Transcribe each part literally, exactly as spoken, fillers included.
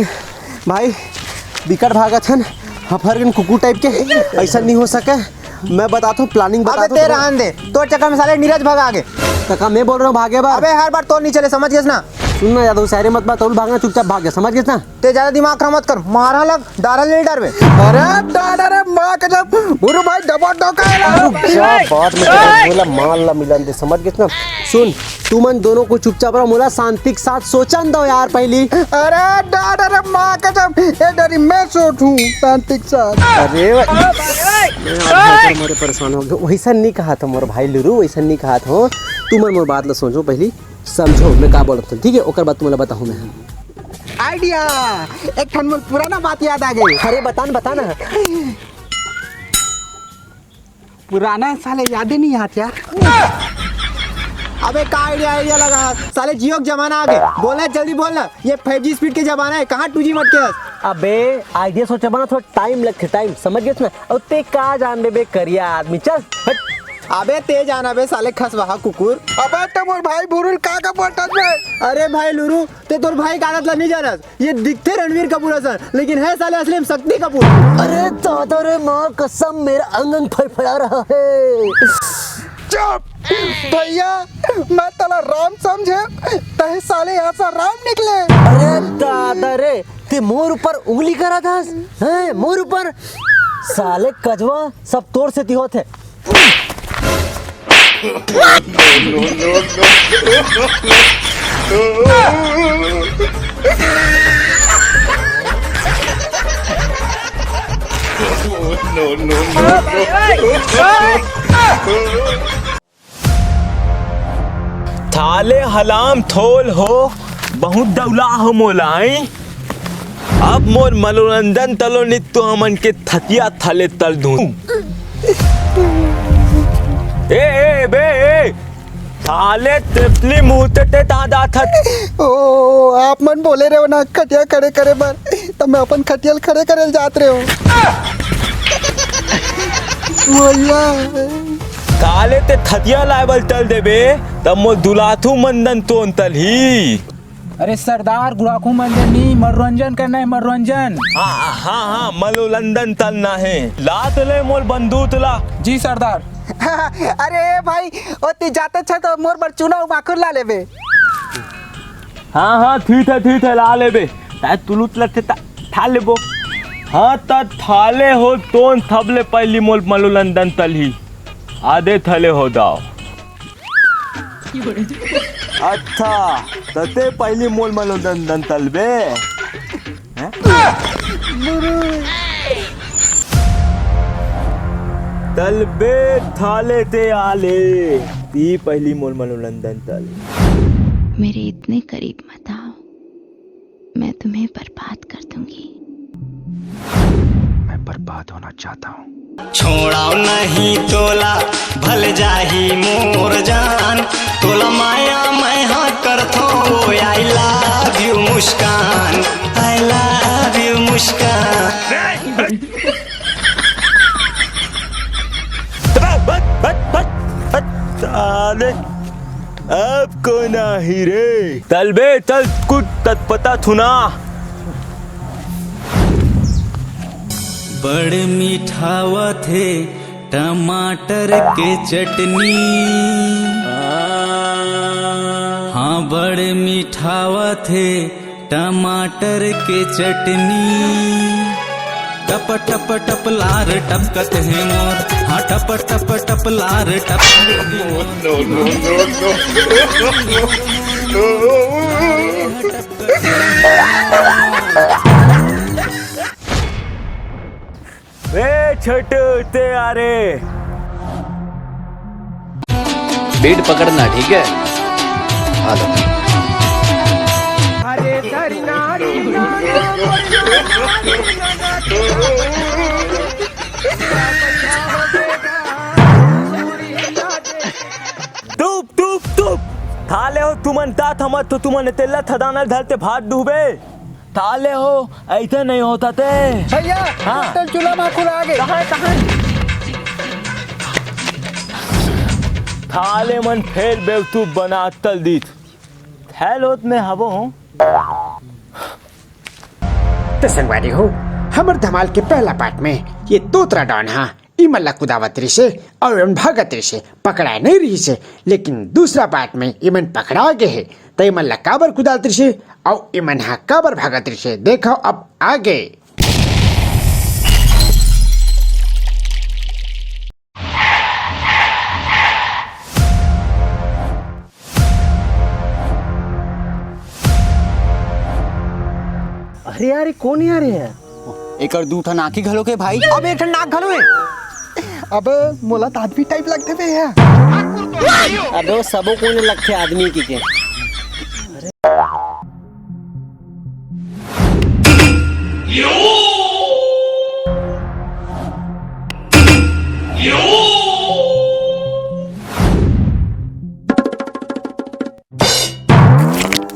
भाई, बिकट भागत हन, हफर गेन कुकुर टाइप के। ऐसा नहीं हो सके। मैं बताता हूँ, प्लानिंग अबे बताता हूँ ते तुमला। रहन दे, तोर चक्कर में साले नीरज भगा गे। त का मैं बोल रहा हूँ भागे बर? अबे हर बार तोर नहीं चले, समझ गेस ना? सुन ना यादव, सारे मत बात, तौल भागना, चुपचाप भाग जा, समझ गेस ना? ते ज्यादा दिमाग खराब मत कर, मारा लग डारा ले डर में। अरे डारा रे माँ कसम, गुरु भाई दबा दो का है ना? रुक जा, बाद में तेरा बोला, मार ला मिलन दे, समझ गेस ना? सुन, तुमन दोनों को चुपचाप रहो, मोला शांति के साथ सोचन दो यार पहली। अरे डारा रे माँ कसम, ए डरी मैं सोचूं शांति के साथ। अरे भाई, मैं आज मोरे परेशान हो गया। वैसा नहीं कहा था मोर भाई लुरू, वैसा नहीं कहा था। तुमन मोर बात ला सोचो पहली, समझो मैं का बोलत हूँ, ठीक है? ओकर बाद तुमला बताहूँ मैं। आइडिया, एक ठन मोर पुराना बात याद आ गई। अरे बता ना, बता ना। पुराना साले याद ही नहीं आत यार। अबे का आइडिया, आइडिया लगा साले, जियो के जमाना आ गए। बोलना जल्दी बोलना, ये फाइव जी स्पीड के जमाना है, कहाँ टू जी मटके हस? अबे आइडिया सोचे बना थोड़ा टाइम लगथे, टाइम, समझ गेस ना? और ते का जान बे, बे करिया आदमी, चल हट। अबे ते जाना बे साले खसवाहा कुकुर। अबे ते मोर भाई भुरुल का का बोलत बे? अरे भाई लुरू, ते तोर भाई का आदत ला नहीं जानस। ये दिखथे रणवीर कपूर असन, लेकिन है साले असली में शक्ति कपूर। अरे दादा रे माँ कसम, मेरा अंग अंग फड़फड़ा रहा है। चुप भैया, मैं तला राम समझे, तहे साले यहाँ से राम निकले। अरे दादा रे, ते मोर ऊपर उंगली करा था, हैं मोर ऊपर? साले कजवा, सब तोर से ती होत है। थाले हलाम थोल हो, बहुत डौला हो मोला, आई। अब मोर मनोरंजन तलो नित तो हमन के थतिया थाले तल दूं। ए, ए, बे, ए, थाले तितली मुंह ते ते ता जात हत। ओ, आप मन बोले रहे हो ना खटिया खड़े करे बर, तब मैं अपन खटियल खड़े करे जात रहे हो। भैया। काले ते थतिया लाए बर चल देबे, तब मोर दुलाथू मंदन तोन तलही। अरे सरदार, गुड़ाखू मंदन नी, मनोरंजन करना है, मनोरंजन। हाँ, हाँ, हाँ, मनोरंजन तलना है। ला तो ले मोर बंदूक ला। जी सरदार। अरे भाई, ओती जाते छ तो मोर बर चूना अउ माखुर ला लेबे। हाँ, हाँ, ठीक है, ठीक है, ला लेबे। ताए तुलुत लथे ता, ठा लेबो। हाँ, त थाले हो तोन थबले पहली मोल मलो लंदन तलही। आदे थले हो दाव। अच्छा, तते पहली मोल मलो लंदन तलबे। हैं? तलबे थाले ते आले। ती पहली मोल मलो लंदन तल। मेरे इतने करीब मत आओ, मैं तुम्हें बर्बाद कर दूंगी। मैं बर्बाद होना चाहता हूँ। छोड़ाओ नहीं तोला, भल जाही मोर जान। तोला माया मैं हाँ करथो, ओ I love you Muskan, I love you मुस्कान। हट, हट, हट, हट, साले। अब कोन आही रे? तलबे, तल कुछ तत्पता थुना। बड़ मीठावत हे टमाटर के चटनी। हाँ, बड़ मीठावत हे टमाटर के चटनी। टप टप टप लार टपकत हे मोर, हाँ, टप टप टप लार टपकत हे मोर। No, no, no, no। ए छोटू, ते आ रे। बीट पकड़ना, ठीक है? आ लो। तुप, तुप, तुप। थाले हो तुमन तात हमर तो तुमन तेला थदाना धरते भात डूबे। थाले हो, ऐसे नहीं होता ते। भैया, हाँ। चल चूल्हा माखुर आ गए। कहाँ है, कहाँ है? थाले मन फेर बेवकूफ बना तल दीत। थैल होत में हबो हूँ। त संगवारी हो, हमर धमाल के पहला पार्ट में ये तोतरा डॉन हा इमन ला कुदावत रिसे अउ एमन भागत रिसे, पकड़ाए नहीं रिसे, लेकिन दूसरा पार्ट में इमन पकड़ा गे हे। त इमन ला काबर कुदात रिसे अउ इमन हा काबर भागत रिसे, देखो अब आगे। अरे यार, ये कोन यार हे? एकर दू ठन आँखी घलो के भाई। अब एक ठन नाक घलो हे। अबे, मोला त आदमी टाइप लगथे बे यार। अबे, वो सबो कोई लगथे आदमी की के।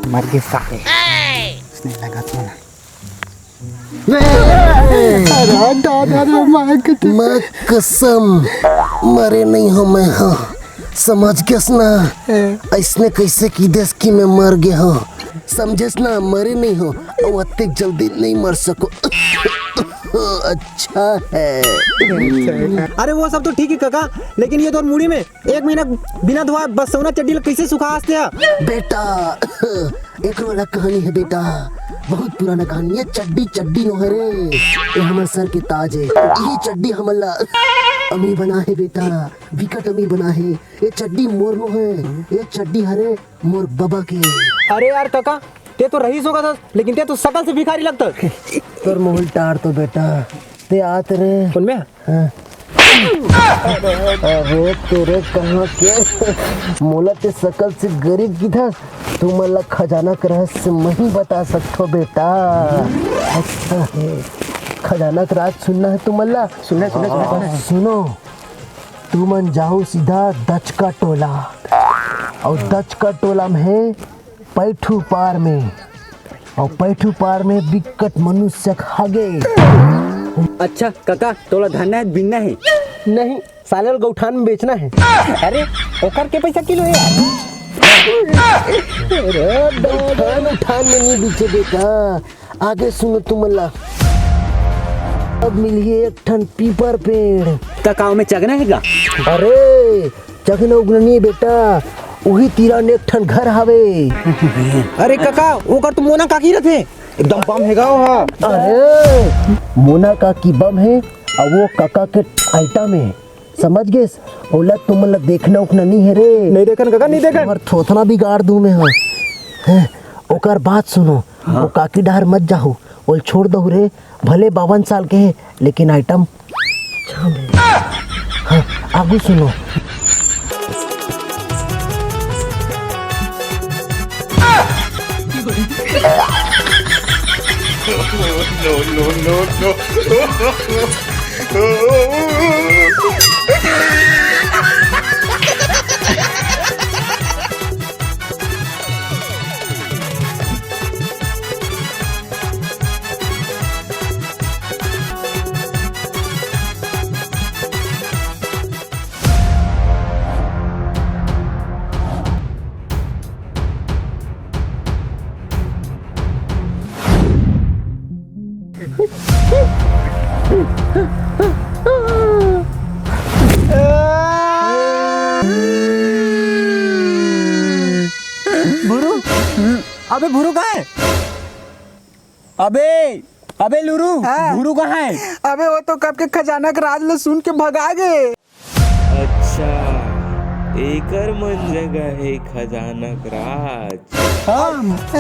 मर गे साले। इसने लगा तो ना। अरे दादा रे, मार के माँ कसम, मरे नहीं हो मैं, हाँ, समझ गेस ना? अइसने कैसे की देस कि मैं मर गे हो, समझेस ना? मरे नहीं हो, अउ अतेक जल्दी नहीं मर सको। अच्छा है। अरे वो सब तो ठीक है काका, लेकिन ये तोर मुड़ी में एक महीना बिना धोए बस सौना चड्डी ला कैसे सुखा आसते हैं? बेटा, एक वाला कहानी है बेटा, बहुत पुराना कहानी है। चड्डी चड्डी नो हरे, ये हमर सर के ताज है। ये चड्डी हमला अमीर बना है बेटा, विकट अमीर बना है। ये चड्डी मोर नो है, ये चड्डी हरे मोर बबा के। अरे यार काका, ते तो रईस होगा था, लेकिन ते तो सकल से भिखारी लगता। तोर मोहल टार तो बेटा, ते आत रे। कौन में? हाँ। अरे तोरे कहाँ के, मोला ते सकल से गरीब किधर, तुमन ला खजाना के रहस्य मैं ही बता सकथो बेटा। अच्छा, खजाना के राज सुनना है तुमन ला? सुनना है, सुनना है, सुनना है। सुनो, तुमन जाओ सीधा दचका टोला, अउ दचका टोला में है पैठू पार में, अउ पैठू पार में बिकट मनुष्य खागे। अच्छा काका, तोला धरना है, बिनना है? नहीं, साले ल गौठान में बेचना है। अरे, ओकर के पैसा किलो है यार? अरे, गौठान उठान में नहीं बेचे बेटा। आगे सुनो तुमन ला, अब मिलही एक ठन पीपर पेड़। त का ओमे चघना हे गा? अरे, चघना उघना नहीं बेटा, उही तीरा में एक ठन घर हावे। अरे कका, ओकर तो मोना काकी रथे, एकदम बम हे गा ओहा। अरे, मोना काकी बम हे, अउ वो कका के आइटम हे। समझ गेस? ओला तुमन ला देखना उखना नहीं हे रे। नहीं देखन कका, नहीं देखन। तुम्हर थोथना बिगाड़ दूं मैं, हाँ। हैं, ओकर बात सुनो, हाँ। वो काकी डहर मत जाहू, ओल छोड़ दहू रे, भले बावन साल के हे, लेकिन आइटम छाम हे। हाँ, आगू सुनो। No, no, no, no। Bhuru, अबे भुरू कहाँ है? अबे, अबे लुरू, हाँ। भुरू कहाँ है? अबे वो तो कब के खजाना के राज ल सुन के भगा गे। अच्छा, एकर मन जगह हे खजाना के राज। हाँ,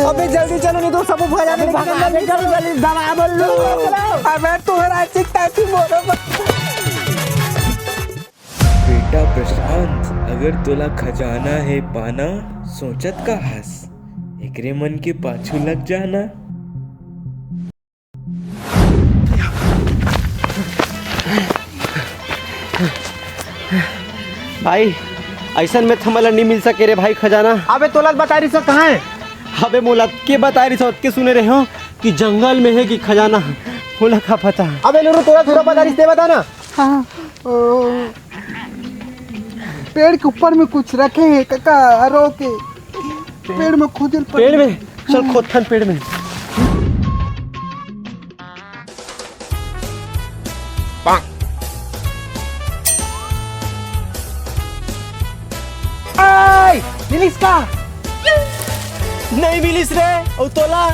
अबे जल्दी चलो, नहीं तो सबो भगा अबे लेके भगा चल लेके चलो, जल्दी दबा बोल लो। अबे तोहरा चिक ताकि मोरो। बेटा प्रशांत, अगर तोला खजाना हे पाना, सोचत का हस, एकरे मन के पाछू लग जाना। भाई, अइसन में त हमन ला नहीं मिल सके रे भाई खजाना। अबे तोला बताय रिहिस कहाँ हे? अबे मोला के बताय रिहिस, ओतके सुने रहे हो कि जंगल में हे कि खजाना, मोला का पता। अबे लुरू, तोला थोड़ा पता रिहिस ते बता ना। हाँ, ओ, पेड़ के ऊपर में कुछ रखे हे कका, अरो के पेड़ में खोदे ल पड़ पेड़ में? चल खोदथन पेड़ में। ए, मिलिस का? नहीं मिलिस रे। अउ तोला?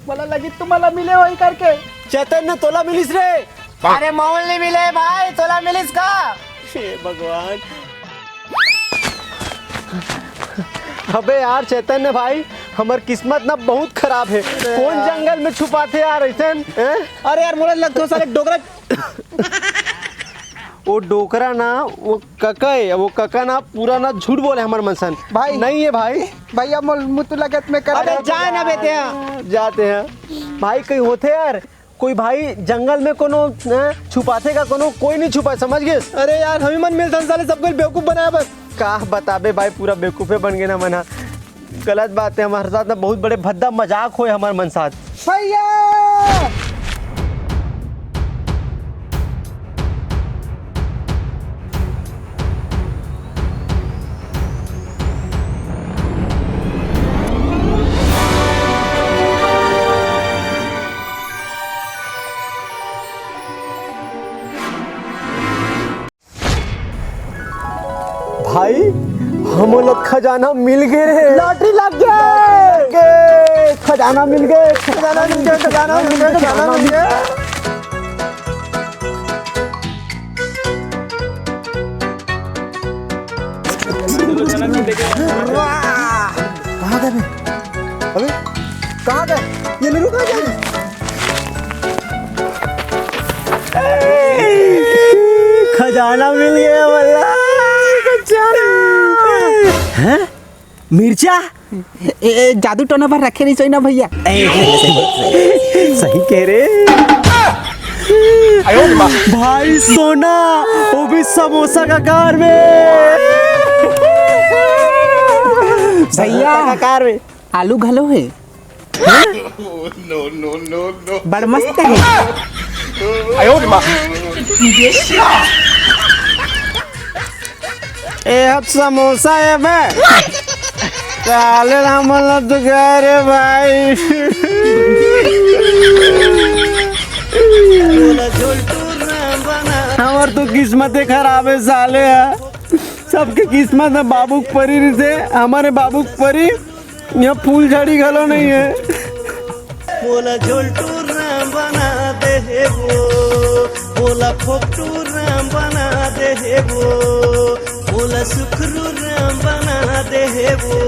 मोला लगी तुम्हारा मिले होही करके। चैतन्य, तोला मिलिस रे? अरे मोला नहीं मिले भाई, तोला मिलिस का? हे भगवान। अबे यार चैतन्य भाई, हमर किस्मत ना बहुत खराब हे। कौन जंगल में छुपाथे यार ऐसन, हैं? अरे यार, मोला लगथे साले डोकरा। वो डोकरा ना, वो कका हे, वो कका ना पूरा ना झूठ बोले हमर मन सन। भाई। नहीं हे भाई। भैया, मोल मुतु लगत में कर। अबे जाए ना बेटे। जाते हैं भाई, कहीं होथे यार। कोई भाई जंगल में कोनो, हैं, छुपाथे का कोनो? कोई नहीं छुपाय, समझ गे? अरे यार, हम ही मन मिलथन साले, सबको बेवकूफ बनाए बस। का बताबे भाई, पूरा बेवकूफे बन गे ना मन ह। गलत बात हे, हमर साथ ना बहुत बड़े भद्दा मजाक होय हमर मन साथ। भैया! भाई, हमन ला खजाना मिल गे। लॉटरी लग गे। लग गे। खजाना मिल गे, खजाना मिल गे, खजाना मिल गे, खजाना मिल गे। वाह! कहाँ गए बे? अबे, कहाँ गए? ये ले रुक, आ जा। खजाना मिल गया, वल्ला। खजाना। हैं? मिर्चा? ए, ए, जादू टोना बर रखे नहीं सोई ना भैया। ए, सही कह रे। भाई सोना, वो भी समोसा का कार में। भैया। समोसा का कार में। आलू घलो हे। नो, नो, नो, नो। बड़ मस्त हे। ए, अब समोसा हे बे। साले राम ला तो गए रे भाई। हमर तो किस्मत ही खराब हे साले ह। सबके किस्मत में बाबू के परी रहिथे, हमर बाबू के परी यहाँ फूलझड़ी घलो नहीं हे। मोला झोलटू राम बना दे हे वो, मोला फोकटू राम बना दे हे वो, मोला सुखरू राम बना दे हे वो।